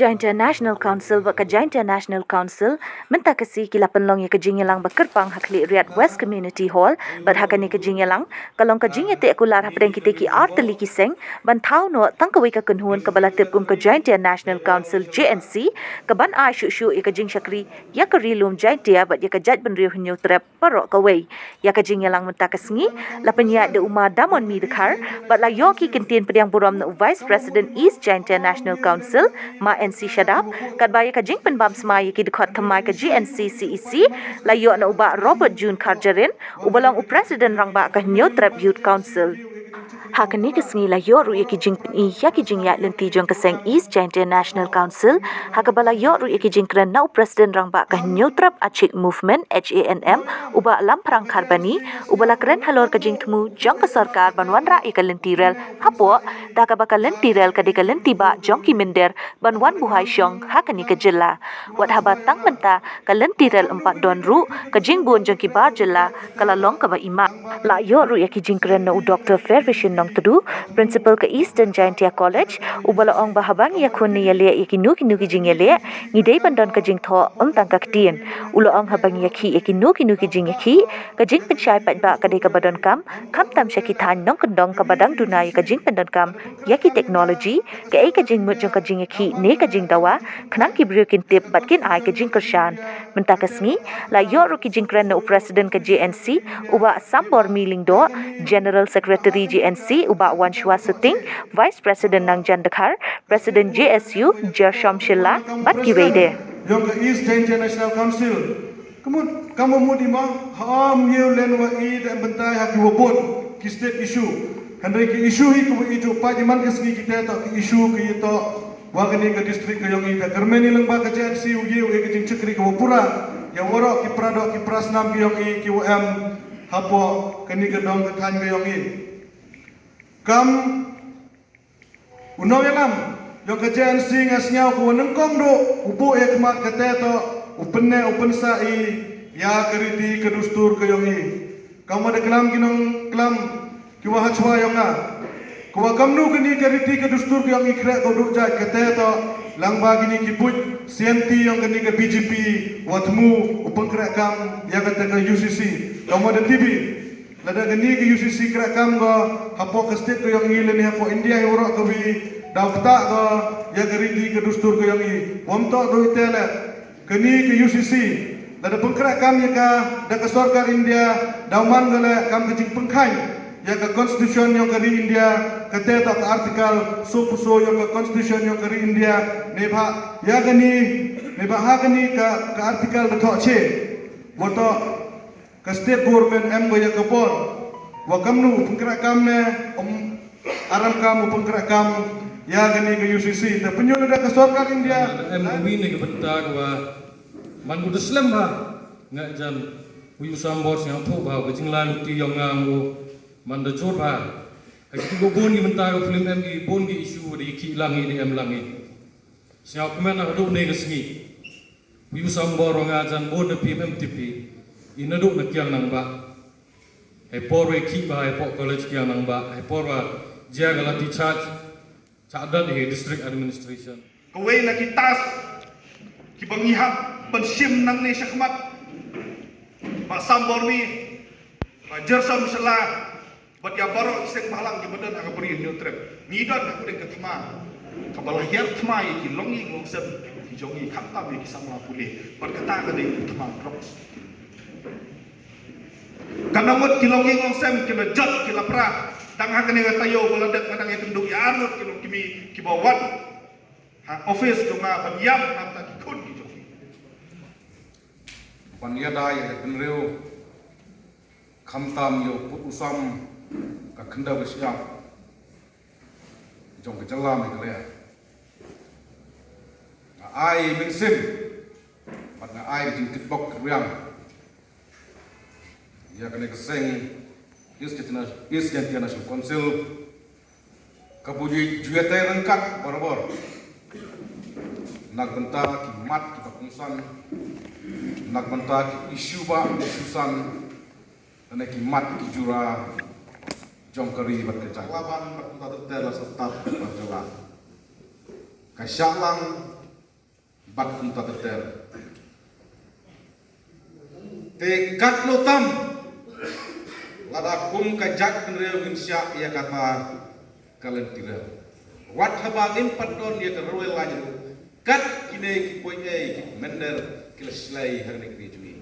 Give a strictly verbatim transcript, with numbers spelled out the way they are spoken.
Jaintia National Council bad ka Jaintia National Council mynta ka sngi ki la pynlong ïa ka jingïalang ba kyrpang ha Khliehriat West Community Hall, bad ha kane ka jingïalang ka long ka jingïateh kular hapdeng kitei ki ar tylli ki seng ban thaw noh tang kawei ka kynhun kaba la tip kum ka Jaintia National Council, J N C, ka ban ai shuh shuh ïa ka jingshakri ïa ka Ri Lum Jaintia bad ïa ka jaitbynriew Hynñiewtrep baroh kawei. Ïa ka jingïalang mynta ka sngi la pynïaid da u Ma Damonmi Dkhar bad la ïoh ki kyntien pdiang burom na u Vice President East Jaintia National Council, Ma N C Shadap, katba ïa ka jingpynbam smai ïa ki dkhot thymmai ka J N C C E C la ïoh na u Bah Robert June Kharjahrin, uba long u President Rangbah ka Hynñiewtrep Youth Council. Ha kane ka sngi la ïoh ruh ïa ki jingpyni ïa ki jingïaid lynti jong ka seng East Jaintia National Council, ha kaba la ïoh ruh ïa ki jingkren na u President Rangbah ka Hynñiewtrep Achik Movement, H A N M, u Bah Lamphrang Kharbani, uba la kren halor ka jingthmu jong ka sorkar ban wanrah ïa ka lynti rel hapoh, da kaba ka lynti rel ka dei ka lynti bah jong ki mynder ban wan buhai shong ha kane ka jylla. Wat haba tang mynta ka lynti rel ym pat don ruh, ka jingbun jong ki bar jylla ka la long kaba imat. La ïoh ruh ïa ki jingkren na u Doktor Fairvision Nongtdu, Principal ka Eastern Jaintia College, uba la ong ba haba ngi ïakhun ne ïaleh ïa kino kino ki jingïaleh, ngi dei ban don ka jingthoh ym tang ka ktien. U la ong haba ngi ïakhih ïa kino kino ki jingïakhih, ka jingpynshai paidbah ka dei kaba donkam, khamtam sha ki thaiñ nongkyndong kaba dang duna ïa ka jingpyndonkam ïa ki technology, kaei ka jingmut jong ka jingïakhih ne ka jingdawa, khnang ki briew kin tip bad kin ai ka jingkyrshan. Mynta ka sngi la ïoh ruh ki jingkren na u President ka J N C, u Bah Sambormi Lyngdoh, General Secretary J N C, u Bah Wanshwa Suting, Vice President Nangjan Dkhar, President J S U Jershom Shylla bad kiwei de. Jong ka East Jaintia National Council. Ka mut, ka mut i ma, ha ym ïew len wa i da bynta ha ki wa bun ki state issue. Hynrei ki issue hi ki wa i ju pat i man ka sngi kita toh ki issue ki toh wa kane ka district ka yong i. Da kyrmen i lang ba ka J N C u ïew i ka jingchakri ka wa pura ïa waroh ki pra doh ki pra snam ka yong i ki wa em hapoh kane ka dong ka thaiñ ka yong i. Kam u nongïalam jong ka J N C nga sngew ka wa nyngkong duh u buh ïa khmat kata toh u pynneh u pynsah i ïa ka riti ka dustur ka yong i. Kam wa da klam ki nongklam ki wa ha chwa yong nga, ka wa kamnu kane ka riti ka dustur ka yong i khreh ka duh jait kata toh lang ba kine ki buit sianti yong kane ka B J P wa thmu u pynkhreh kam ïa kata ka U C C. Kam wa da T V Lada kane ka U C C khreh kam ko hapoh ka state ka yong i lane hapoh India hi waroh kawi, daw ktah ko ïa ka riti ka dustur ka yong i. Wam toh doi te le kane ka U C C lada pynkhreh kam ïa ka da ka sorkar India, daw man ko le kam ka jingpynkhain ïa ka constitution yong ka ri India, kata toh ka article sopso yong ka constitution yong ka ri India. Neibhah ïa kane, neibhah ha kane ka, ka article da thoh che wa toh ka state government em ko ïa ka bor wa kamnu u pynkhreh kam ne um aram kam u pynkhreh kam ïa kane ka U C C. Te pynïoh da ka sorkar India em ka wi ne ka bynta ka wa man u da slem ha nga jan u yu sambor sngewthuh ba ka jinglai luti yong nga ngu man da jur ba ha ki ko bun ki bynta ka film em ki bun ki issue da ki lang i da em lang i. Sngewkmen na haduh ne ka sngi. Yu sambor nga jan bun na P M M T P i naduh na Kiang Nangbah. Hei por wei ki ba hei por college Kiang Nangbah hei por ba jia ka lati charge cha dan hi district administration. Kawei na ki task ki ba ngi hap ban shim nangne shakhmat. Ba sambor mi ba jersam shala. Bad ïa baroh ki seng bhalang ki ba don ha ka bri Hynñiewtrep ngi don ha ka ding ka thma ka ba la hiar thma ïa ki longïing longsem ki jong ngi khamtam ïa ki samla pule bad kata ka ding ka thma drugs. Ka namut ki longïing longsem ki la jot ki la pra dang ha kane ka taïew ba la dep nga dang ïa tynduh ïa arngut ki long ki mi ki ba wan ha office jong nga ban ïam namta ki khun ki jong ngi. Ban ïada ïa ka bynriew khamtam ïa u pud u sam ka khyndew ka shyiap jong ka jylla Meghalaya. Nga ai mynsiem bad nga ai ka jingtip bok ka riang ïa kane ka seng East Jaintia, East Jaintia National Council. Ka buji juete rengkat barabor. Nak bynta ki mat ki ba kongsan. Nak bynta ki issue ba issue san. Lane ki mat ki jura jong ka ri bad ka jaka. Laban bad kumta ter ter la sa tap bad jala. Ka shah lang bad kumta ter ter. Te katno tam lada kum ka jaitbynriew ngin shah ïa kata ka lynti riew. Wat haba ngim pat don ïa ka roi lain ruh, kat kine ki poiei ki mynder ki la shlei hangne ka ri jong ngi.